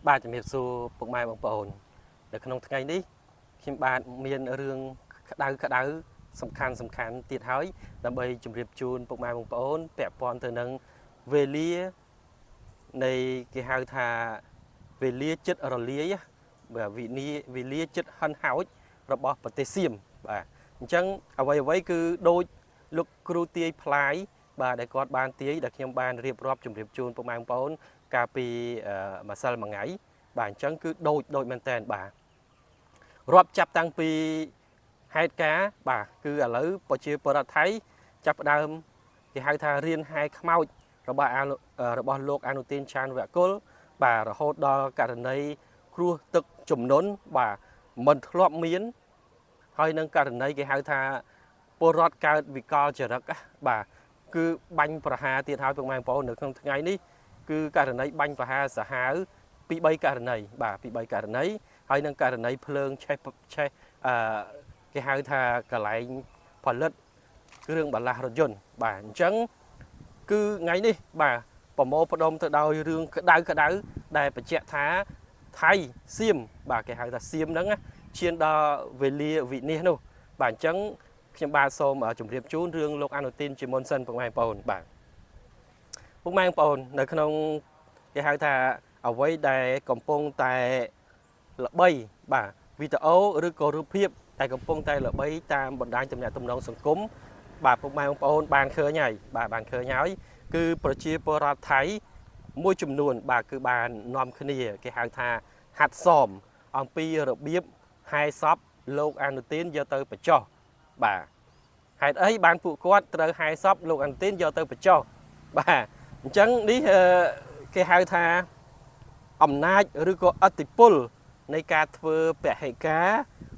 បាទជំរាបសួរពុកម៉ែបងប្អូននៅក្នុងថ្ងៃនេះខ្ញុំបាទមានរឿងក្តៅក្តៅសំខាន់សំខាន់ទៀតហើយដើម្បីជម្រាបជូនពុកម៉ែបងប្អូនពាក់ព័ន្ធទៅនឹងវេលានៃគេហៅថាវេលាចិត្តរលាយបាទវិនីវេលាចិត្តហិនហោចរបស់ប្រទេសសៀមបាទអញ្ចឹងអ្វីអ្វីគឺដូចលោកគ្រូទាយផ្លាយបាទដែលគាត់បានទាយដែលខ្ញុំបានរៀបរាប់ជម្រាបជូនពុកម៉ែបងប្អូនកាលពីម្សិលមួយថ្ងៃបាទអញ្ចឹងគឺដូចដូចមែនតែនបាទរាប់ចាប់តាំងពីហេតុការណ៍បាទគឺឥឡូវប្រជាពលរដ្ឋថៃចាប់ផ្ដើមគេហៅថារៀនហែខ្មោចរបស់របស់លោកអនុទីនឆានវគុលបាទរហូតដល់ករណីគ្រោះទឹកជំនន់បាទមិនធ្លាប់មានហើយនឹងករណីគេហៅថាពលរដ្ឋកើតវិកលចរិតបាទគឺបាញ់ប្រហារទៀតហើយពុកម៉ែបងប្អូននៅក្នុងថ្ងៃនេះគឺករណីបាញ់ប្រហារសាហាវពី3ករណីបាទពី3ករណីហើយនឹងករណីភ្លើងឆេះឆេះអឺគេហៅថាកន្លែងផលិតគ្រឿងបន្លាស់រថយន្តបាទអញ្ចឹងគឺថ្ងៃនេះបាទប្រមូលផ្ដុំទៅដោយរឿងក្តៅក្តៅដែលបញ្ជាក់ថាថៃសៀមបាទគេហៅថាសៀមហ្នឹងឈានដល់វេលាវិនិច្ឆ័យនោះបាទអញ្ចឹងខ្ញុំបាទសូមជម្រាបជូនរឿងលោកអនុទីនជាមុនសិនពុកម៉ែបងប្អូនបាទពុកម៉ែបងប្អូននៅក្នុងគេហៅថាអ្វីដែលកំពុងតែល្បីបាទវីដេអូឬក៏រូបភាពដែលកំពុងតែល្បីតាមបណ្ដាញទំនាក់ទំនងសង្គមបាទពុកម៉ែបងប្អូនបានឃើញហើយបាទបានឃើញហើយគឺប្រជាពលរដ្ឋថៃមួយចំនួនបាទគឺបាននាំគ្នាគេហៅថាហាត់សមអំពីរបៀបហែសពលោកអនុទីនយកទៅបញ្ចុះបាទហេតុអីបានពួកគាត់ត្រូវហែសពលោកអនុទីនយកទៅបញ្ចុះបាទអញ្ចឹងនេះគេហៅថាអំណាចឬក៏ឥទ្ធិពលនៃការធ្វើពហិការ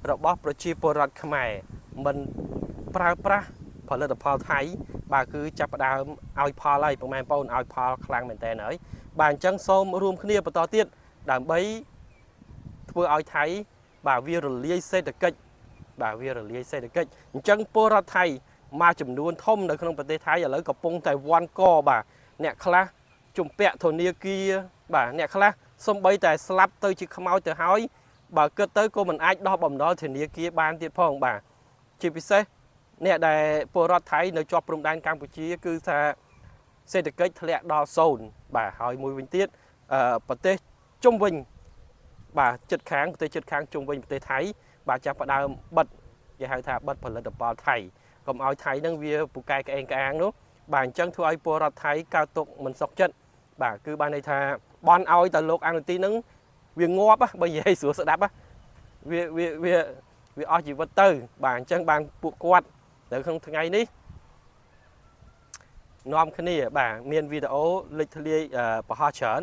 របស់ប្រជាពលរដ្ឋខ្មែរមិនប្រើប្រាស់ផលិតផលថៃបាទគឺចាប់ផ្ដើមឲ្យផលហើយពុកម៉ែបងប្អូនឲ្យផលខ្លាំងមែនតើហើយបាទអញ្ចឹងសូមរួមគ្នាបន្តទៀតដើម្បីធ្វើឲ្យថៃបាទវារលាយសេដ្ឋកិច្ចបាទវារលាយសេដ្ឋកិច្ចអញ្ចឹងពលរដ្ឋថៃមួយចំនួនធំនៅក្នុងប្រទេសថៃឥឡូវកំពុងតែវាន់កបាទអ្នកខ្លះជំពាក់ធនាគារបាទអ្នកខ្លះសំបីតែស្លាប់ទៅជាខ្មោចទៅហើយបើគិតទៅក៏មិនអាចដោះបំណុលធនាគារបានទៀតផងបាទជាពិសេសអ្នកដែលពលរដ្ឋថៃនៅជាប់ព្រំដែនកម្ពុជាគឺថាសេដ្ឋកិច្ចធ្លាក់ដល់សូន្យបាទហើយមួយវិញទៀតប្រទេសជុំវិញបាទចិត្តខាងប្រទេសជិតខាងជុំវិញប្រទេសថៃបាទចាប់ផ្ដើមបិទគេហៅថាបិទផលិតផលថៃកុំឲ្យថៃនឹងវាពូកែក្អេងក្អាងនោះបាទអញ្ចឹងធ្វើឲ្យពលរដ្ឋថៃកើតទុកមិនសុខចិត្តបាទគឺបានន័យថាបន់ឲ្យតែលោកអនុទីនឹងវាងាប់បើនិយាយស្រួលស្ដាប់វាវាវាវាអស់ជីវិតទៅបាទអញ្ចឹងបានពួកគាត់នៅក្នុងថ្ងៃនេះនាំគ្នាបាទមានវីដេអូលេចធ្លាយប្រហោះច្រើន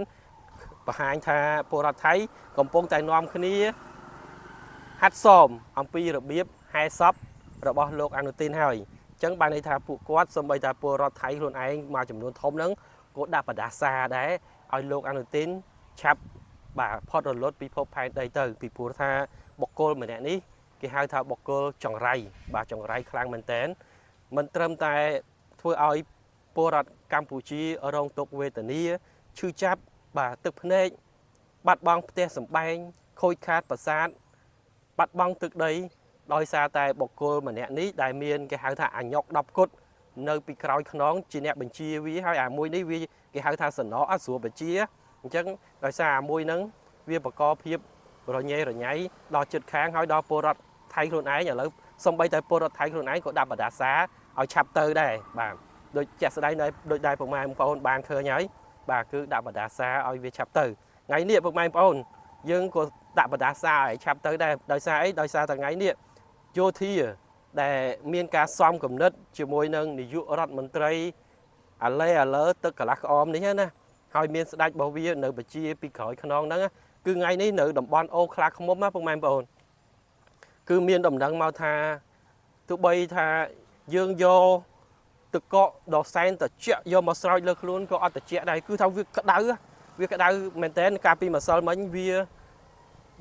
បង្ហាញថាពលរដ្ឋថៃកំពុងតែនាំគ្នាហាត់សមអំពីរបៀបហែសពរបស់លោកអនុទីនហើយអញ្ចឹងបានន័យថាពួកគាត់សូម្បីតែពលរដ្ឋថៃខ្លួនឯងមួយចំនួនធំហ្នឹងក៏ដាក់បដាសាដែរឲ្យលោកអនុទីនឆាប់បាទផុតរលត់ពិភពផែនដីទៅពីព្រោះថាបុគ្គលម្នាក់នេះគេហៅថាបុគ្គលចង្រៃបាទចង្រៃខ្លាំងមែនតែនមិនត្រឹមតែធ្វើឲ្យពលរដ្ឋកម្ពុជារងទុក្ខវេទនាឈឺចាប់បាទទឹកភ្នែកបាត់បង់ផ្ទះសម្បែងខូចខាតប្រាសាទបាត់បង់ទឹកដីដោយសារតែបុគ្គលម្នាក់នេះដែលមានគេហៅថាអាញុក10គុតនៅពីក្រោយខ្នងជាអ្នកបញ្ជាវាហើយអាមួយនេះវាគេហៅថាសំណអត់ស្រួលបញ្ជាអញ្ចឹងដោយសារអាមួយហ្នឹងវាបង្កភាពរញ៉េរញ៉ៃដល់ចិត្តខាងហើយដល់ពលរដ្ឋថៃខ្លួនឯងឥឡូវសំបីតែពលរដ្ឋថៃខ្លួនឯងក៏ដាក់បដាសាឲ្យឆាប់ទៅដែរបាទដូចជាក់ស្ដែងដែរដូចដែរពុកម៉ែបងប្អូនបានឃើញហើយបាទគឺដាក់បដាសាឲ្យវាឆាប់ទៅថ្ងៃនេះពុកម៉ែបងប្អូនយើងក៏ដាក់បដាសាឲ្យឆាប់ទៅដែរដោយសារអីដោយសារតែថ្ងៃនេះយោធាដែលមានការសំគំនិតជាមួយនឹងនាយករដ្ឋមន្ត្រីអាឡេអាលើទឹកកន្លះក្អមនេះណាហើយមានស្ដេចរបស់វានៅបជាពីក្រោយខ្នងហ្នឹងគឺថ្ងៃនេះនៅតំបន់អូខ្លាឃ្មុំណាពុកម៉ែបងប្អូនគឺមានដំណឹងមកថាទោះបីថាយើងយកទឹកកកដ៏សែនត្រជាក់យកមកស្រោចលើខ្លួនក៏អត់ត្រជាក់ដែរគឺថាវាក្តៅវាក្តៅមែនតើកាលពីម្សិលមិញវា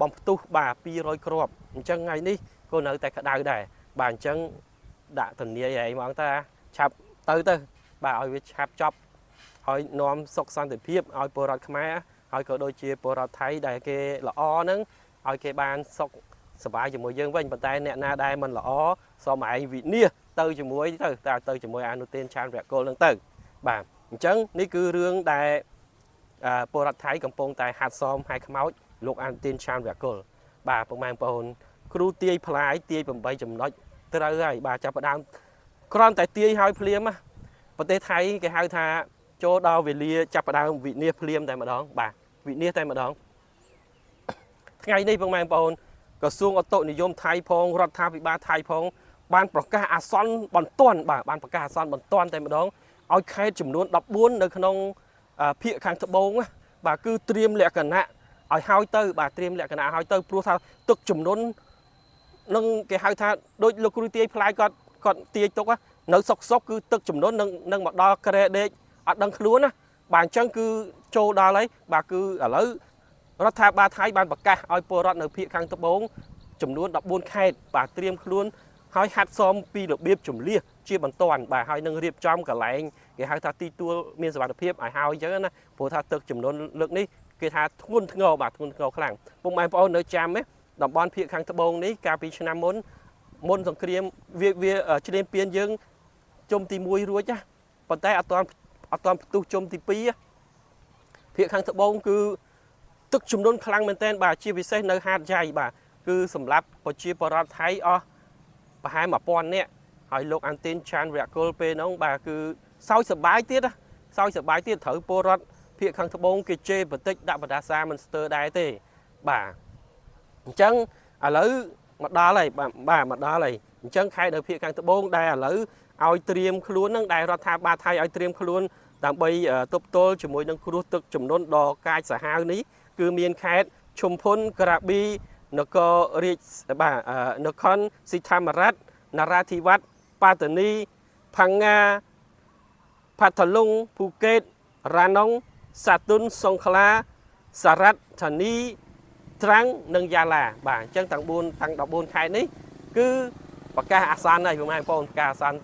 បំផ្ទុះបាទ200គ្រាប់អញ្ចឹងថ្ងៃនេះក៏នៅតែក្តៅដែរបាទអញ្ចឹងដាក់ធានាឲ្យហ្មងតាឆាប់ទៅទៅបាទឲ្យវាឆាប់ចប់ឲ្យនាំសុខសន្តិភាពឲ្យពលរដ្ឋខ្មែរ ហើយក៏ដូចជាពលរដ្ឋថៃដែលគេល្អហ្នឹងឲ្យគេបានសុខសប្បាយជាមួយយើងវិញប៉ុន្តែអ្នកណាដែលមិនល្អសូមឯងវិនិច្ឆ័យទៅជាមួយទៅតែទៅជាមួយអនុទានឆានវគលហ្នឹងទៅបាទអញ្ចឹងនេះគឺរឿងដែលពលរដ្ឋថៃកំពុងតែហាត់សមហាយខ្មោចលោកអនុទានឆានវគលបាទពុកម៉ែបងប្អូនគ្រូទាយផ្លាយទាយ8ចំណុចត្រូវហើយបាទចាប់ផ្ដើមគ្រាន់តែទាយហើយភ្លាមណាប្រទេសថៃគេហៅថាចូលដល់វេលាចាប់ផ្ដើមវិនិច្ឆ័យភ្លាមតែម្ដងបាទវិនិច្ឆ័យតែម្ដងថ្ងៃនេះពុកម៉ែបងប្អូនក្រសួងឧតុនិយមថៃផងរដ្ឋាភិបាលថៃផងបានប្រកាសអាសន្នបន្ទាន់បាទបានប្រកាសអាសន្នបន្ទាន់តែម្ដងឲ្យខេត្តចំនួន14នៅក្នុងភាគខាងត្បូងណាបាទគឺត្រៀមលក្ខណៈឲ្យហើយទៅបាទត្រៀមលក្ខណៈឲ្យទៅព្រោះថាទឹកចំនួននឹងគេហៅថាដូចលោកគ្រូទាយផ្លាយគាត់គាត់ទាយទុកនៅសុកសុកគឺទឹកចំនួននឹងមកដល់ក្រែដេកអត់ដឹងខ្លួនណាបាទអញ្ចឹងគឺចូលដល់ហើយបាទគឺឥឡូវរដ្ឋាភិបាលថៃបានប្រកាសឲ្យពលរដ្ឋនៅភាគខាងត្បូងចំនួន14ខេត្តបាទត្រៀមខ្លួនហើយហាត់សមពីរបៀបជំលះជាបន្ទាន់បាទហើយនឹងរៀបចំកន្លែងគេហៅថាទីទួលមានសុវត្ថិភាពឲ្យហើយអញ្ចឹងណាព្រោះថាទឹកចំនួនលើកនេះគេថាធ្ងន់ធ្ងរបាទធ្ងន់ធ្ងរខ្លាំងពុកម៉ែបងប្អូននៅចាំទេតំបន់ភាគខាងត្បូងនេះកាលពីឆ្នាំមុនមុនសង្គ្រាមវាវាឈ្លានពានយើងជុំទី1រួចណាប៉ុន្តែអត់ទាន់អត់ទាន់ផ្ទុះជុំទី2ភាគខាងត្បូងគឺទឹកចំនួនខ្លាំងមែនទែនបាទជាពិសេសនៅហាតយ៉ៃបាទគឺសម្រាប់ប្រជាពលរដ្ឋថៃអស់ប្រហែល1000នាក់ហើយលោកអាន់ទីនឆានវរៈគុលពេលហ្នឹងបាទគឺសោយសប្បាយទៀតណាសោយសប្បាយទៀតត្រូវពលរដ្ឋភាគខាងត្បូងគេជេរបតិចដាក់បណ្ដាសាមិនស្ទើរដែរទេបាទអញ្ចឹងឥឡូវមកដល់ហើយបាទបាទមកដល់ហើយអញ្ចឹងខេត្តនៅភាគខាងត្បូងដែលឥឡូវឲ្យត្រៀមខ្លួននឹងដែលរដ្ឋាភិបាលថៃឲ្យត្រៀមខ្លួនដើម្បីទប់ទល់ជាមួយនឹងគ្រោះទឹកចំនួនដ៏កាចសាហាវនេះគឺមានខេត្តឈុំភុនក្រាប៊ីនគររាជបាទនគរស៊ីធម្មរ៉ាត់នរាធិវត្តប៉ាតានីផាំងងាផាថលុងភូកេតរ៉ាណុងសាទុនសុងខ្លាសារ៉ាត់ធានីត្រាំងនិងយ៉ាឡាបាទអញ្ចឹងទាំង4ទាំង14ខេត្តនេះគឺប្រកាសអាសន្នហើយបងប្អូនប្រកាសអាសន្ន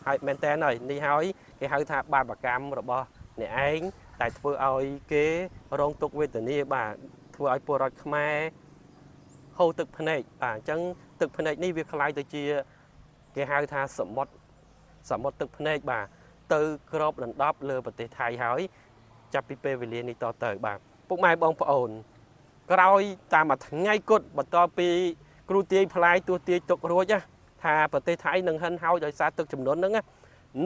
ហើយមែនតើហើយនេះហើយគេហៅថាបាបកម្មរបស់អ្នកឯងតែធ្វើឲ្យគេរងទុក្ខវេទនាបាទធ្វើឲ្យពលរដ្ឋខ្មែរហូរទឹកភ្នែកបាទអញ្ចឹងទឹកភ្នែកនេះវាក្លាយទៅជាគេហៅថាសមុទ្រសមុទ្រទឹកភ្នែកបាទទៅក្របដណ្ដប់លើប្រទេសថៃហើយចាប់ពីពេលវេលានេះតទៅបាទពុកម៉ែបងប្អូនក្រោយតាមមួយថ្ងៃគត់បន្ទាប់ពីគ្រូទាយផ្លាយទោះទាយទុករួចណាថាប្រទេសថៃនឹងហិនហោចដោយសារទឹកចំនួនហ្នឹងណា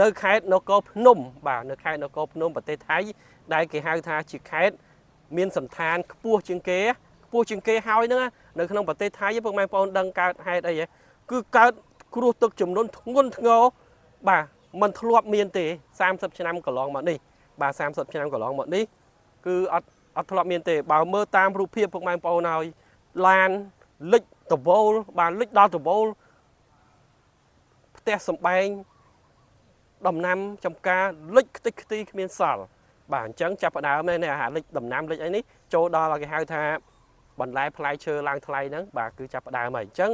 នៅខេត្តនគរភ្នំបាទនៅខេត្តនគរភ្នំប្រទេសថៃដែលគេហៅថាជាខេត្តមានសន្តានខ្ពស់ជាងគេខ្ពស់ជាងគេហើយហ្នឹងនៅក្នុងប្រទេសថៃពុកម៉ែបងប្អូនដឹងកើតហេតុអីហ៎គឺកើតគ្រោះទឹកចំនួនធ្ងន់ធ្ងរបាទมันធ្លាប់មានទេ30ឆ្នាំកន្លងមកនេះបាទ30ឆ្នាំកន្លងមកនេះគឺអត់អត់ធ្លាប់មានទេបើមើលតាមរូបភាពពុកម៉ែបងប្អូនហើយឡានលិចដវលបាទលិចដល់ដវលផ្ទះសំបែងដំណាំចំការលិចខ្ទេចខ្ទីគ្មានសល់បាទអញ្ចឹងចាប់ផ្ដើមនេះអាលិចដំណាំលិចអីនេះចូលដល់គេហៅថាបន្លែផ្លែឈើឡើងថ្លៃហ្នឹងបាទគឺចាប់ផ្ដើមហើយអញ្ចឹង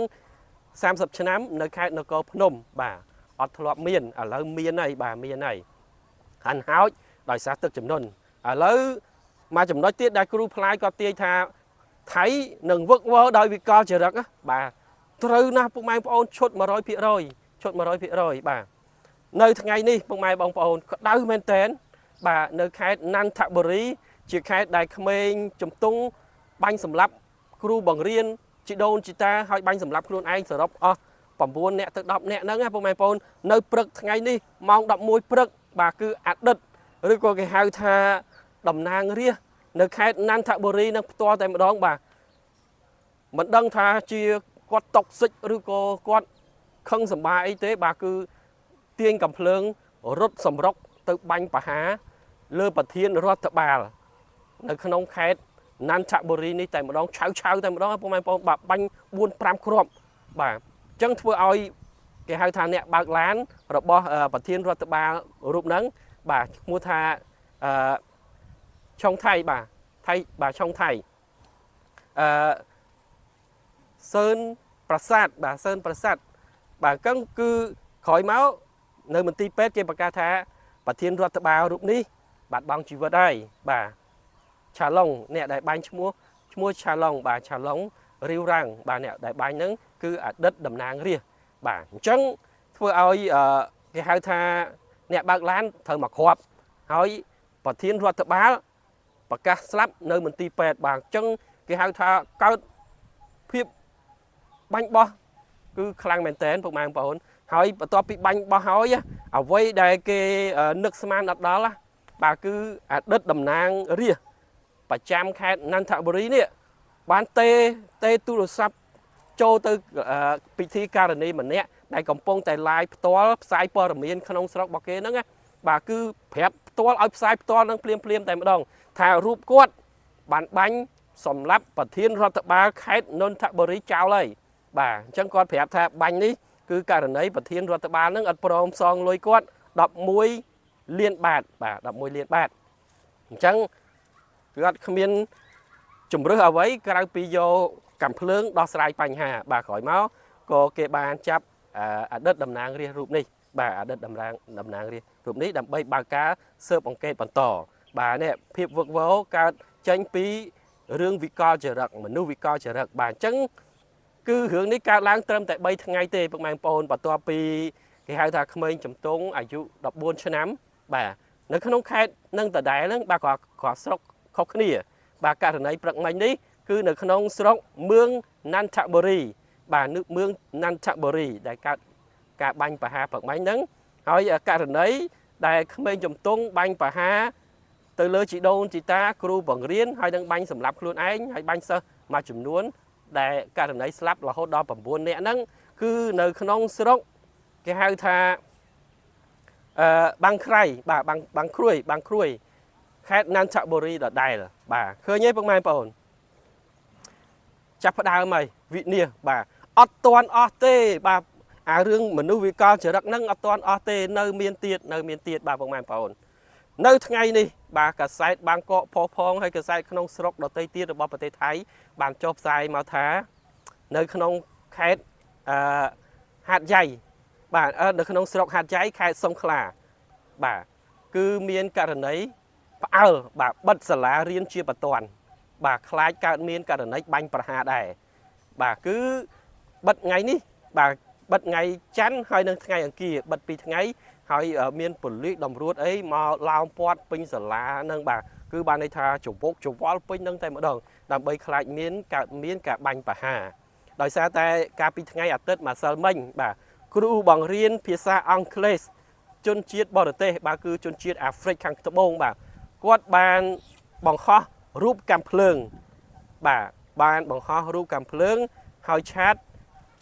30ឆ្នាំនៅខេត្តនគរភ្នំបាទអត់ធ្លាប់មានឥឡូវមានហើយបាទមានហើយហាន់ហោចដោយសារទឹកចំនួនឥឡូវមកចំណុចទៀតដែលគ្រូផ្លាយគាត់ទាយថាថៃនឹងវឹកវរដោយវិកលចរិតបាទត្រូវណាស់ពុកម៉ែបងប្អូនឈុត100%ឈុត100%បាទនៅថ្ងៃនេះពុកម៉ែបងប្អូនក្តៅមែនតែនបាទនៅខេត្តនន្ទបុរីជាខេត្តដែលក្មេងជំទង់បាញ់សម្លាប់គ្រូបង្រៀនជីដូនជីតាហើយបាញ់សម្លាប់ខ្លួនឯងសរុបអស់9នាក់ទៅ10នាក់ហ្នឹងណាពុកម៉ែបងប្អូននៅព្រឹកថ្ងៃនេះម៉ោង11ព្រឹកបាទគឺអតីតឬក៏គេហៅថាតំណាងរាស្ត្រនៅខេត្តនន្ទបុរីនឹងផ្ទាល់តែម្ដងបាទមិនដឹងថាជាគាត់តុកសិចឬក៏គាត់ខឹងសម្បាអីទេបាទគឺទាញកំភ្លើងរត់សម្រុកទៅបាញ់បហាលើប្រធានរដ្ឋបាលនៅក្នុងខេត្តនន្ទបុរីនេះតែម្ដងឆៅឆៅតែម្ដងពុកម៉ែបងប្អូនបាទបាញ់4 5គ្រាប់បាទអញ្ចឹងធ្វើឲ្យគេហៅថាអ្នកបើកឡានរបស់ប្រធានរដ្ឋបាលរូបហ្នឹងបាទឈ្មោះថាអឺឆុងថៃបាទថៃបាទឆុងថៃអឺសឿនប្រាសាទបាទសឿនប្រាសាទបាទអញ្ចឹងគឺក្រោយមកនៅមន្ទីរពេទ្យគេប្រកាសថាប្រធានរដ្ឋបាលរូបនេះបាត់បង់ជីវិតហើយបាទ ឆាឡុងអ្នកដែលបាញ់ឈ្មោះឈ្មោះឆាឡុងបាទឆាឡុងរីវរ៉ាំងបាទអ្នកដែលបាញ់ហ្នឹងគឺអតីតតំណាងរាស្ត្របាទអញ្ចឹងធ្វើឲ្យគេហៅថាអ្នកបើកឡានត្រូវមកគ្រាប់ហើយប្រធានរដ្ឋបាលប្រកាសស្លាប់នៅមន្ទីរពេទ្យបាទអញ្ចឹងគេហៅថាកើតភាពបាញ់បោះគឺខ្លាំងមែនទែនពុកម៉ែបងប្អូនហើយបន្ទាប់ពីបាញ់បោះហើយអ្វីដែលគេនឹកស្មានដល់ដល់បាទគឺអតីតតំណាងរាស្ត្រប្រចាំខេត្តនន្ទបុរីនេះបានទេទេទូរស័ព្ទចូលទៅពិធីការនីម្នាក់ដែលកំពុងតែ live ផ្ទាល់ផ្សាយព័ត៌មានក្នុងស្រុករបស់គេហ្នឹងណាបាទគឺប្រាប់ផ្ទាល់ឲ្យផ្សាយផ្ទាល់នឹងភ្លាមភ្លាមតែម្ដងថារូបគាត់បានបាញ់សម្លាប់ប្រធានរដ្ឋបាលខេត្តនន្ទបុរីចោលហើយបាទអញ្ចឹងគាត់ប្រាប់ថាបាញ់នេះគឺករណីប្រធានរដ្ឋបាលនឹងអត់ព្រមសងលុយគាត់11លានបាតបាទ11លានបាតអញ្ចឹងគឺអត់គ្មានជំរើសអ្វីក្រៅពីយកកាំភ្លើងដោះស្រាយបញ្ហាបាទក្រោយមកក៏គេបានចាប់អតីតតំណាងរាស្ត្ររូបនេះបាទអតីតតំណាងតំណាងរាស្ត្ររូបនេះដើម្បីបើកការស៊ើបអង្កេតបន្តបាទនេះភាពវឹកវរកើតចេញពីរឿងវិកលចរិតមនុស្សវិកលចរិតបាទអញ្ចឹងគឺរឿងនេះកើតឡើងត្រឹមតែ3ថ្ងៃទេពុកម៉ែបងប្អូនបន្ទាប់ពីគេហៅថាក្មេងជំទង់អាយុ14ឆ្នាំបាទនៅក្នុងខេត្តនឹងដដែលហ្នឹងបាទគ្រាន់ស្រុកខុសគ្នាបាទករណីព្រឹកមិញនេះគឺនៅក្នុងស្រុកមឿងនន្ទបុរីបាទនៅមឿងនន្ទបុរីដែលកើតការបាញ់ប្រហារព្រឹកមិញហ្នឹងហើយករណីដែលក្មេងជំទង់បាញ់ប្រហារទៅលើជីដូនជីតាគ្រូបង្រៀនហើយនឹងបាញ់សម្លាប់ខ្លួនឯងហើយបាញ់សិស្សមួយចំនួនដែលករណីស្លាប់រហូតដល់9នាក់ហ្នឹងគឺនៅក្នុងស្រុកគេហៅថាអឺបាំងក្រៃបាទបាំងបាំងគ្រួយបាំងគ្រួយខេត្តនន្ទបុរីដដែលបាទឃើញទេពុកម៉ែបងប្អូនចាប់ផ្ដើមហើយវិនាសបាទអត់ទាន់អស់ទេបាទអារឿងមនុស្សវិកលចរិតហ្នឹងអត់ទាន់អស់ទេនៅមានទៀតនៅមានទៀតបាទពុកម៉ែបងប្អូននៅថ្ងៃនេះបាទកាសែតបាងកកផុសផងហើយកាសែតក្នុងស្រុកដទៃទៀតរបស់ប្រទេសថៃបានចុះផ្សាយមកថានៅក្នុងខេត្តអឺហាดใหญ่បាទនៅក្នុងស្រុកហាดใหญ่ខេត្តសុងខ្លាបាទគឺមានករណីផ្អើលបាទបិទសាលារៀនជាបន្ទាន់បាទខ្លាចកើតមានករណីបាញ់ប្រហារដែរបាទគឺបិទថ្ងៃនេះបាទបិទថ្ងៃច័ន្ទហើយនិងថ្ងៃអង្គារបិទពីរថ្ងៃហើយមានប៉ូលីសតម្រួតអីមកឡោមព័ទ្ធពេញសាលានឹងបាទគឺបានន័យថាច្វោកច្វល់ពេញនឹងតែម្ដងដើម្បីខ្លាចមានកើតមានការបាញ់ប្រហារដោយសារតែកាលពីថ្ងៃអាទិត្យម្សិលមិញបាទគ្រូបង្រៀនភាសាអង់គ្លេសជនជាតិបរទេសបាទគឺជនជាតិអាហ្វ្រិកខាងត្បូងបាទគាត់បានបង្ហោះរូបកាំភ្លើងបាទបានបង្ហោះរូបកាំភ្លើងហើយ chat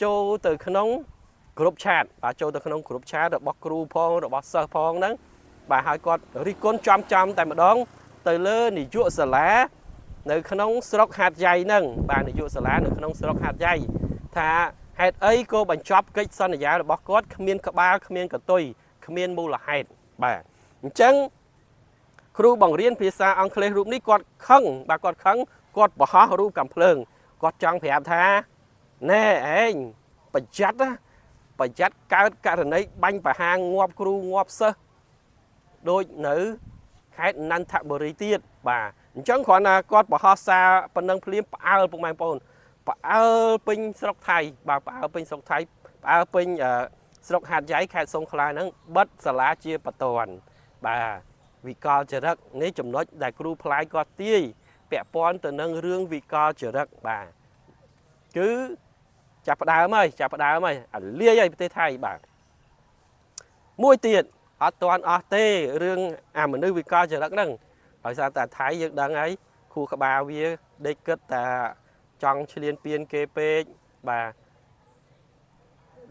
ចូលទៅក្នុងក្រុម chat បាទចូលទៅក្នុងក្រុម chat របស់គ្រូផងរបស់សិស្សផងហ្នឹងបាទហើយគាត់រិះគន់ចំចំតែម្ដងទៅលើនាយកសាលានៅក្នុងស្រុកហាดយ៉ៃហ្នឹងបាទនាយកសាលានៅក្នុងស្រុកហាดយ៉ៃថាហេតុអីក៏បញ្ចប់កិច្ចសន្យារបស់គាត់គ្មានក្បាលគ្មានកតុយគ្មានមូលហេតុបាទអញ្ចឹងគ្រូបង្រៀនភាសាអង់គ្លេសរូបនេះគាត់ខឹងបាទគាត់ខឹងគាត់បង្ហោះរូបកាំភ្លើងគាត់ចង់ប្រាប់ថាណែឯងប្រយ័ត្នណាប្រយ័ត្នកើតករណីបាញ់ប្រហារងាប់គ្រូងាប់សិស្សដូចនៅខេត្តនន្ទបុរីទៀតបាទអញ្ចឹងគ្រាន់តែគាត់បង្ហោះសារប៉ុណ្ណឹងភ្លាមផ្អើលពុកម៉ែបងប្អូនផ្អើលពេញស្រុកថៃបាទផ្អើលពេញស្រុកថៃផ្អើលពេញស្រុកហាดយ៉ៃខេត្តសុងខ្លាហ្នឹងបិទសាលាជាបន្ទាន់បាទវិកលចរិតនេះចំណុចដែលគ្រូផ្លាយគាត់ទាយពាក់ព័ន្ធទៅនឹងរឿងវិកលចរិតបាទគឺចាប់ផ្ដើមហើយចាប់ផ្ដើមហើយអាលាយហើយប្រទេសថៃបាទមួយទៀតអត់ទាន់អស់ទេរឿងអាមនុស្សវិកលចរិតហ្នឹងដោយសារតែថៃយើងដឹងហើយខួរក្បាលវាដេកគិតតែចង់ឈ្លានពានគេពេកបាទ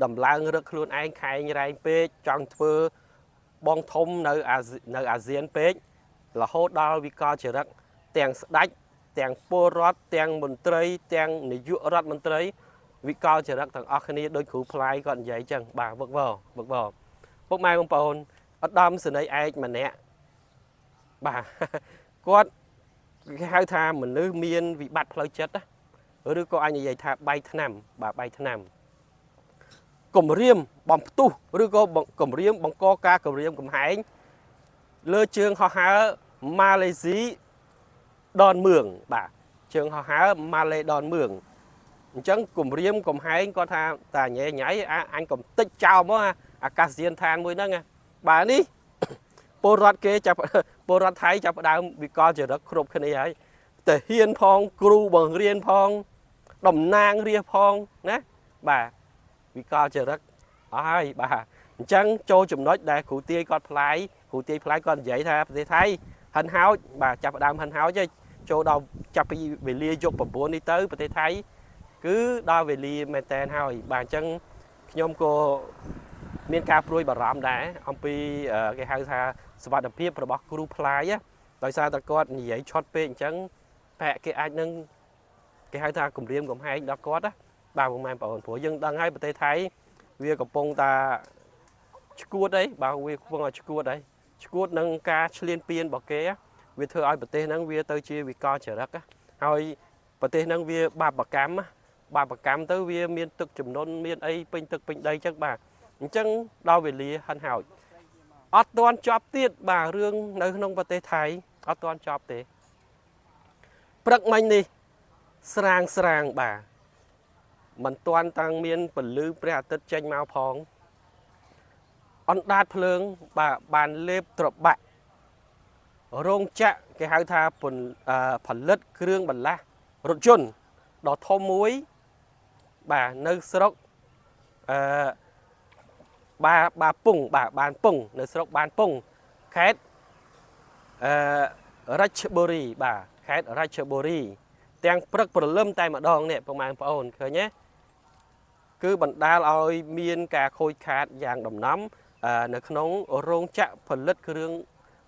ដំឡើងរឹកខ្លួនឯងខែងរែងពេកចង់ធ្វើបងធំនៅអានៅអាស៊ានពេករហូតដល់វិកលចរិតទាំងស្ដេចទាំងពលរដ្ឋទាំងមន្ត្រីទាំងនាយករដ្ឋមន្ត្រីវិកលចរិតទាំងអស់គ្នាដោយគ្រូផ្លាយគាត់និយាយចឹងបាទវឹកវរវឹកវរពុកម៉ែបងប្អូនឧត្តមសេនីយ៍ឯកម្នាក់បាទគាត់គេហៅថាមនុស្សមានវិបត្តិផ្លូវចិត្តណាឬក៏អាចនិយាយថាបែកថ្នាំបាទបែកថ្នាំគំរាមបំផ្ទុះឬក៏គំរាមបង្កការគំរាមកំហែងលើជើងហោះហើរម៉ាឡេស៊ី ដនមឿងបាទជើងហោះហើរម៉ាឡេដនមឿងអញ្ចឹងគម្រាមកំហែងគាត់ថាតាញ៉ែញ៉ៃអញកំតិចចោលមកអាកាសយានដ្ឋានមួយហ្នឹងបាទនេះពលរដ្ឋគេចាប់ពលរដ្ឋថៃចាប់ផ្ដើមវិកលចរិតគ្រប់គ្នាហើយតែហ៊ានផងគ្រូបង្រៀនផងតំណាងរាស្ត្រផងណាបាទវិកលចរិតអស់ហើយបាទអញ្ចឹងចូលចំណុចដែលគ្រូទាយគាត់ផ្លាយគ្រូទាយផ្លាយគាត់និយាយថាប្រទេសថៃហិនហោចបាទចាប់ផ្ដើមហិនហោចហើយចូលដល់ចាប់ពីវេលាយប់9នេះទៅប្រទេសថៃគឺដល់វេលាមែនតែនហើយបាទអញ្ចឹងខ្ញុំក៏មានការព្រួយបារម្ភដែរអំពីគេហៅថាសុវត្ថិភាពរបស់គ្រូផ្លាយដោយសារតែគាត់និយាយឆុតពេកអញ្ចឹងបែកគេអាចនឹងគេហៅថាគម្រាមកំហែងដល់គាត់ណាបាទបងប្អូនព្រោះយើងដឹងហើយប្រទេសថៃវាកំពុងតាឈួតអីបាទវាកំពុងតែឈួតអីឈួតនឹងការឈ្លានពានរបស់គេវាធ្វើឲ្យប្រទេសហ្នឹងវាទៅជាវិកលចរិតហើយប្រទេសហ្នឹងវាបាបកម្មបាបកម្មទៅវាមានទឹកចំនួនមានអីពេញទឹកពេញដីអញ្ចឹងបាទអញ្ចឹងដល់វេលាហិនហោចអត់ទាន់ចប់ទៀតបាទរឿងនៅក្នុងប្រទេសថៃអត់ទាន់ចប់ទេព្រឹកមិញនេះស្រាងស្រាងបាទមិនទាន់តាំងមានពលឺព្រះអាទិត្យចេញមកផងអណ្ដាតភ្លើងបាទបានលេបត្របាក់រោងចក្រគេហៅថាផលិតគ្រឿងបន្លាស់រថយន្តដ៏ធំមួយបាទនៅស្រុកអឺបាបាពុងបាទបានពុងនៅស្រុកបានពុងខេត្តអឺរាជបុរីបាទខេត្តរាជបុរីទាំងព្រឹកព្រលឹមតែម្ដងនេះពុកម៉ែបងប្អូនឃើញទេគឺបណ្ដាលឲ្យមានការខូចខាតយ៉ាងដំណំនៅក្នុងរោងចក្រផលិតគ្រឿង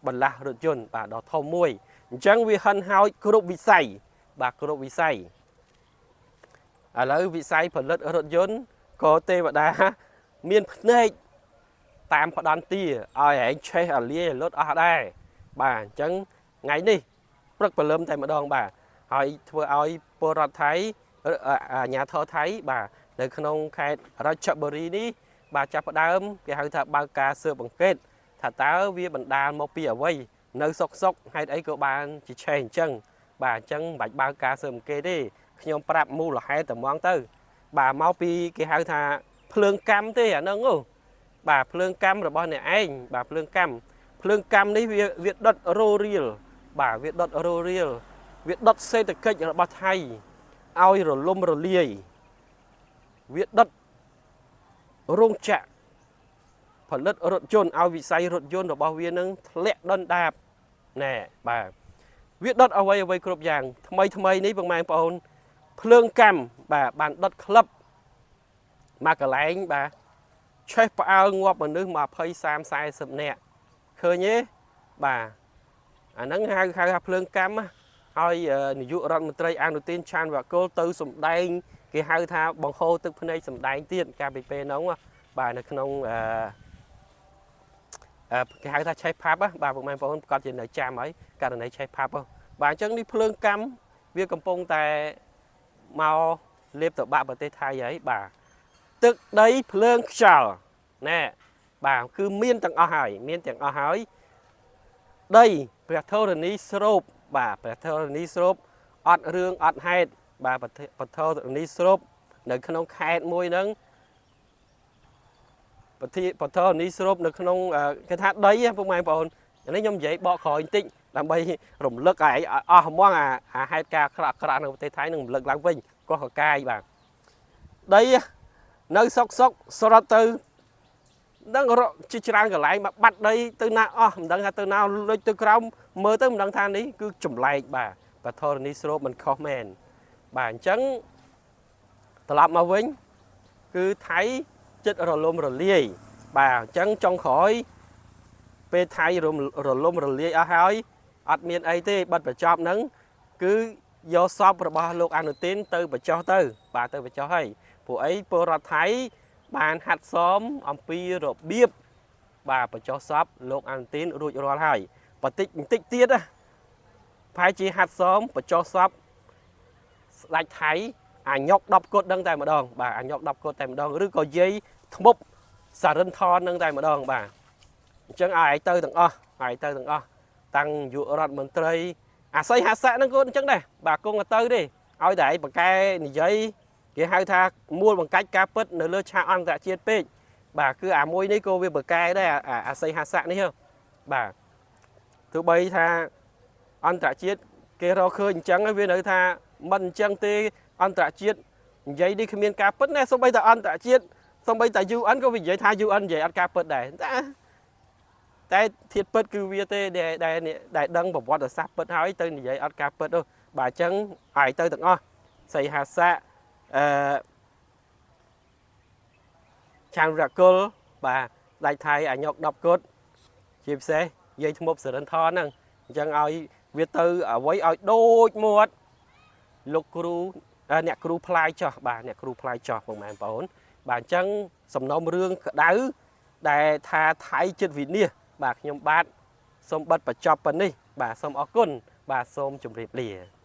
បន្លាស់រថយន្តបាទដ៏ធំមួយអញ្ចឹងវាហិនហោចគ្រប់វិស័យបាទគ្រប់វិស័យឥឡូវវិស័យផលិតរថយន្តក៏ទេវតាមានភ្នែកតាមផ្ដន់ទាឲ្យឯងឆេះអាលាយលុតអស់ដែរបាទអញ្ចឹងថ្ងៃនេះព្រឹកព្រលឹមតែម្ដងបាទហើយធ្វើឲ្យពលរដ្ឋថៃអាជ្ញាធរថៃបាទនៅក្នុងខេត្តរាជបុរីនេះបាទចាប់ផ្ដើមគេហៅថាបើកការស៊ើបអង្កេតថាតើវាបណ្ដាលមកពីអ្វីនៅសុកសុកហេតុអីក៏បានជាឆេះអញ្ចឹងបាទអញ្ចឹងមិនបាច់បើកការស៊ើបអង្កេតទេខ្ញុំប្រាប់មូលហេតុតែហ្មងទៅបាទមកពីគេហៅថាភ្លើងកម្មទេអាហ្នឹងអូបាទភ្លើងកម្មរបស់អ្នកឯងបាទភ្លើងកម្មភ្លើងកម្មនេះវាដុតរោរៀលបាទវាដុតរោរៀលវាដុតសេដ្ឋកិច្ចរបស់ថៃឲ្យរលំរលាយវាដុតរោងចក្រផលិតរថយន្តឲ្យវិស័យរថយន្តរបស់វានឹងធ្លាក់ដុនដាបណែបាទវាដុតអ្វីអ្វីគ្រប់យ៉ាងថ្មីថ្មីនេះបងប្អូនភ្លើងកម្មបាទបានដុតក្លឹបមកកន្លែងបាទឆេះផ្អើលងាប់មនុស្ស20 30 40នាក់ឃើញទេបាទអាហ្នឹងហៅហៅថាភ្លើងកម្មហើយនាយករដ្ឋមន្ត្រីអនុទិនឆានវកុលទៅសម្ដែងគេហៅថាបង្ហូរទឹកភ្នែកសម្ដែងទៀតកាលពីពេលហ្នឹងបាទនៅក្នុងអឺគេហៅថាឆេះផាប់បាទពុកម៉ែបងប្អូនគាត់ជានៅចាំហើយករណីឆេះផាប់បាទអញ្ចឹងនេះភ្លើងកម្មវាកំពុងតែមកលេបតបាក់ប្រទេសថៃហើយបាទទឹកដីភ្លើងខ្យល់ណែបាទគឺមានទាំងអស់ហើយមានទាំងអស់ហើយដីព្រះធរណីស្រូបបាទព្រះធរណីស្រូបអត់រឿងអត់ហេតុបាទព្រះធរណីស្រូបនៅក្នុងខេត្តមួយហ្នឹងប្រធាពធរណីស្រូបនៅក្នុងគេថាដីពុកម៉ែបងប្អូននេះខ្ញុំនិយាយបកក្រោយបន្តិចដើម្បីរំលឹកឲ្យអស់ហ្មងអាហេតុការណ៍ក្រក់ក្រក់នៅប្រទេសថៃនឹងរំលឹកឡើងវិញកោះកកាយបាទដីនៅសុកសុកស្រត់ទៅដឹងរកជាច្រើនកន្លែងមកបាត់ដីទៅណាអស់មិនដឹងថាទៅណាលុចទៅក្រោមមើលទៅមិនដឹងថានេះគឺចម្លែកបាទបធរណីស្រូបមិនខុសមែនបាទអញ្ចឹងត្រឡប់មកវិញគឺថៃចិត្តរលំរលាយបាទអញ្ចឹងចុងក្រោយពេលថៃរលំរលាយអស់ហើយអត់មានអីទេបិទបញ្ចប់ហ្នឹងគឺយកសពរបស់លោកអនុទិនទៅបញ្ចុះទៅបាទទៅបញ្ចុះហើយព្រោះអីពលរដ្ឋថៃបានហាត់សមអំពីរបៀបបាទបញ្ចុះសពលោកអនុទិនរួចរាល់ហើយបន្តិចបន្តិចទៀតណាប្រហែលជាហាត់សមបញ្ចុះសពស្ដេចថៃអាញុក10គត់ដឹងតែម្ដងបាទអាញុក10គត់តែម្ដងឬក៏យាយធ្មប់សារិនថននឹងតែម្ដងបាទអញ្ចឹងឲ្យឯងទៅទាំងអស់ឲ្យទៅទាំងអស់តាំងនាយករដ្ឋមន្ត្រី អាសីហាសៈហ្នឹងក៏អញ្ចឹងដែរបាទគង់ទៅទេឲ្យតែឯងបកកែនិយាយគេហៅថាមូលបង្កាច់ការពិតនៅលើឆាកអន្តរជាតិពេកបាទគឺអាមួយនេះក៏វាបកកែដែរអាសីហាសៈនេះបាទទោះបីថាអន្តរជាតិគេរកឃើញអញ្ចឹងវានៅថាមិនអញ្ចឹងទេអន្តរជាតិនិយាយនេះគ្មានការពិតណាសូម្បីតែអន្តរជាតិសូម្បីតែ UN ក៏វានិយាយថា UN និយាយអត់ការពិតដែរតែតែធាតុពិតគឺវាទេដែលដែលដែលដឹងប្រវត្តិសាស្ត្រពិតហើយទៅនិយាយអត់ការពិតនោះបាទអញ្ចឹងឲ្យទៅទាំងអស់សីហាស័កអឺឆានរគុលបាទដាច់ថៃអាញុក10គុតជាពិសេសយាយធ្មប់សរិនថនហ្នឹងអញ្ចឹងឲ្យវាទៅអ្វីឲ្យដូចមាត់លោកគ្រូអ្នកគ្រូផ្លាយចោះបាទអ្នកគ្រូផ្លាយចោះបងប្អូនបាទអញ្ចឹងសំណុំរឿងក្តៅដែលថាថៃចិត្តវិនិច្ឆ័យបាទខ្ញុំបាទសូមបិទបញ្ចប់ប៉ុណ្នេះបាទសូមអរគុណបាទសូមជម្រាបលា។